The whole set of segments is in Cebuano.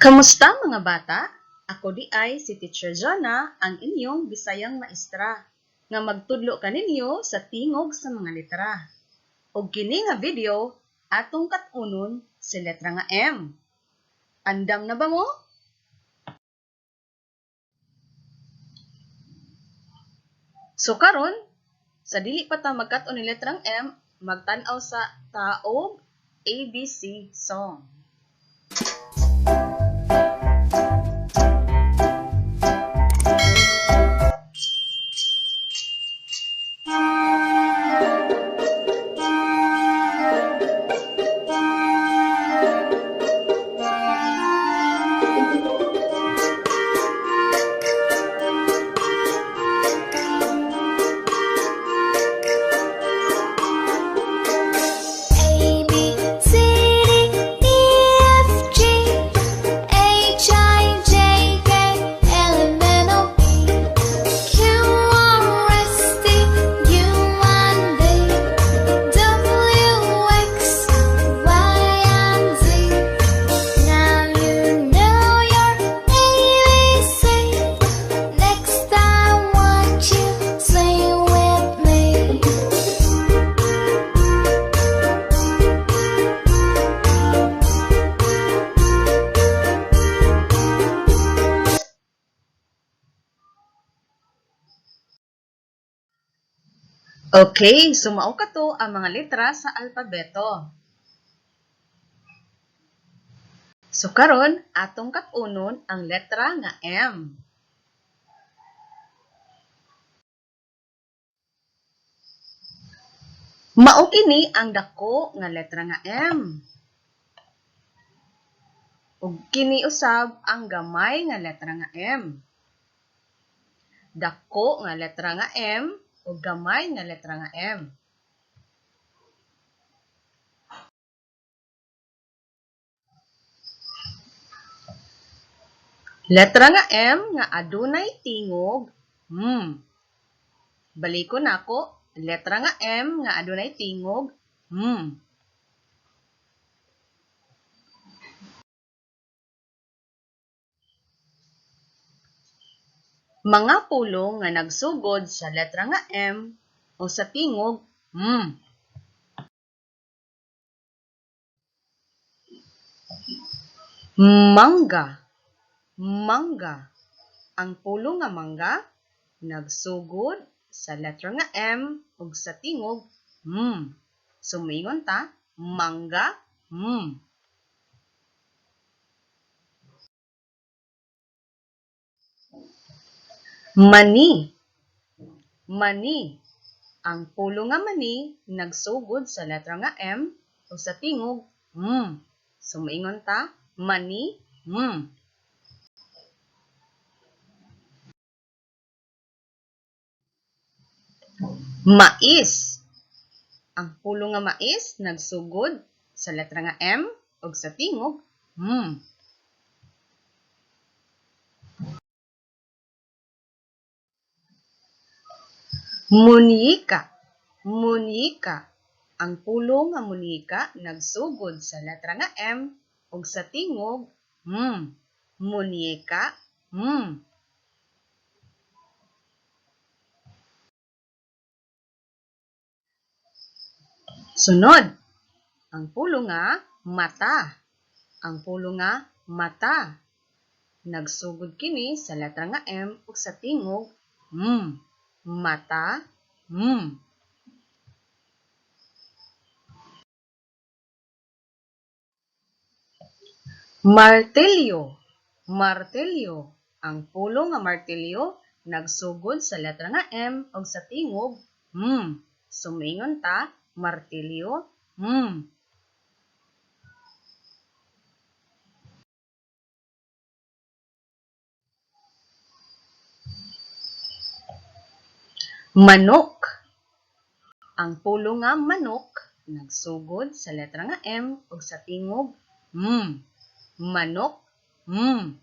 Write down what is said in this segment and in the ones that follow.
Kamusta, mga bata? Ako diay si Teacher Jonna, ang inyong Bisayang maestra, nga magtudlo kaninyo sa tingog sa mga letra. Og kini nga video, atong kat-unon si letra nga M. Andam na ba mo? So karon, sa dili pa ta magkat-on ni letrang M, magtan-aw sa taog ABC song. A B C D E F G H I J K L M N O P Q R S T U N V W X Y and Z. Now you know your ABC. Next time, won't you sing with me? Okay, so mao kato ang mga letra sa alpabeto. So karon atong kat-unon ang letra nga M. Mao kini ang dako nga letra nga M. Ug kini usab ang gamay nga letra nga M. Dako nga letra nga M ug gamay nga letra nga M. Letra nga M nga adunay tingog M. Balikon nako, letra nga M nga adunay tingog M. Mga pulong nga nagsugod sa letra nga M o sa tingog M. Mangga, mangga. Ang pulong nga mangga nagsugod sa letra nga M ug sa tingog M. So moingon ta, mangga, M. Mani, mani. Ang pulong nga mani nagsugod sa letra nga M o sa tingog M. So moingon ta, mani, M. Mais. Ang pulong nga mais nagsugod sa letra nga M ug sa tingog M. Munyika, munyika. Ang pulong nga munyika nagsugod sa letra nga M ug sa tingog M. Munyika, M. Sunod, ang pulong nga mata. Ang pulong nga mata. Nagsugod kini sa letra nga M ug sa tingog M. Mata, M. Martilyo, martilyo. Ang pulong nga martilyo nagsugod sa letra nga M ug sa tingog M. So moingon ta, martilyo, M. Manok. Ang pulong nga manok nagsugod sa letra nga M ug sa tingog M. Manok, M.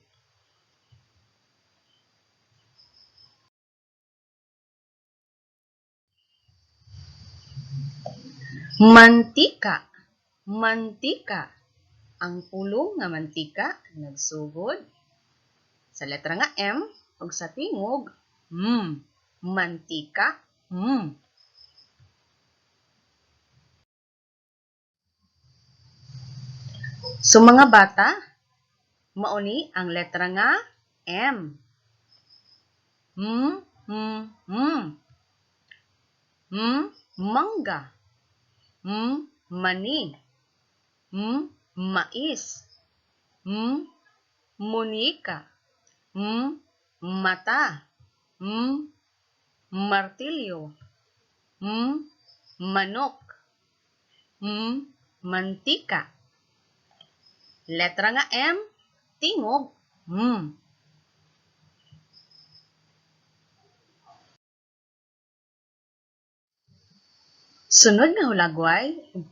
Mantika, mantika. Ang pulong nga mantika nagsugod sa letra nga M ug sa tingog M. Mantika, M. So mga bata, mauni ang letra nga M. M, M, M. M, mangga. M, mani. M, mais. M, munika. M, mata. M, martilyo. M, manok. M, mantika. Letra nga M, tingog M. Sunod nga hulagway, ang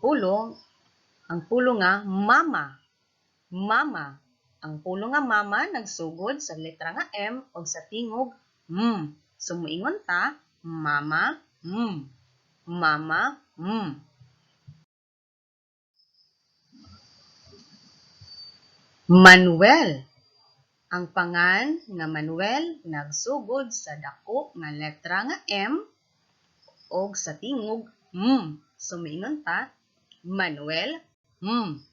pulong nga mama. Mama. Ang pulong nga mama nagsugod sa letra nga M o sa tingog M. So muingon ta, mama, M. Mama, M. Manuel. Ang pangan nga Manuel nagsugod sa dako nga letra nga M og sa tingog M. So muingon ta, Manuel, M.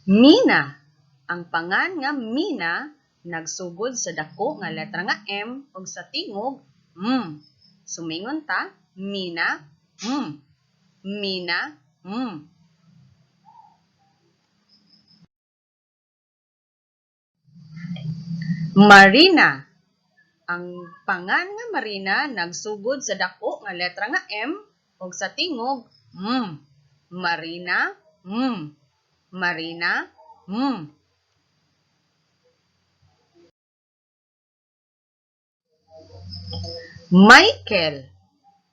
Mina. Ang pangan nga Mina nagsugod sa dako nga letra nga M ug sa tingog M. So muingon ta, Mina, M. Mina, M. Marina. Ang pangan nga Marina nagsugod sa dako nga letra nga M ug sa tingog M. Marina, M. Marina, M. Michael.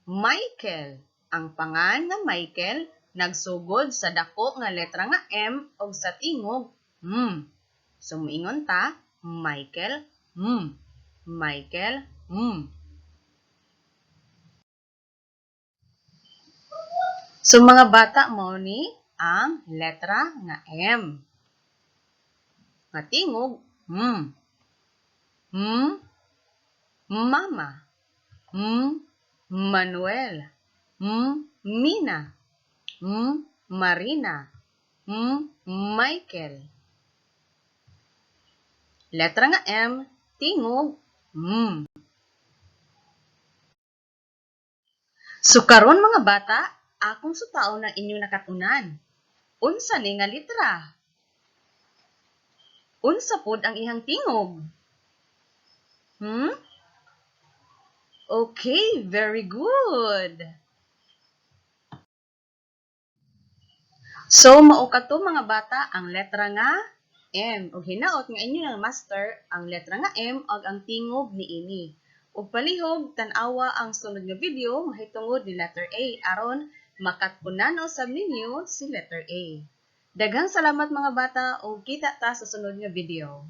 Michael. Ang pangan nga Michael nagsugod sa dako nga letra nga M ug sa tingog M. So muingon ta, Michael, M. Michael, M. So mga bata, mao ni ang letra nga M. Nga tingog M. M, mama. M, Manuel. M, Mina. M, Marina. M, Michael. Letra nga M, tingog M. So karon mga bata, akong sutaon ang inyong nakatunan. Unsa ni nga litra? Unsa pod ang iyang tingog? Okay, very good. So mao kato mga bata ang letra nga M. Og hinaot nga inyo nang master ang letra nga M ug ang tingog niini. Ug palihog tan-awa ang sunod nga video mahitungod ni letter A aron makat-unan usab ninyo si letter A. Daghang salamat mga bata ug kita ta sa sunod nga video.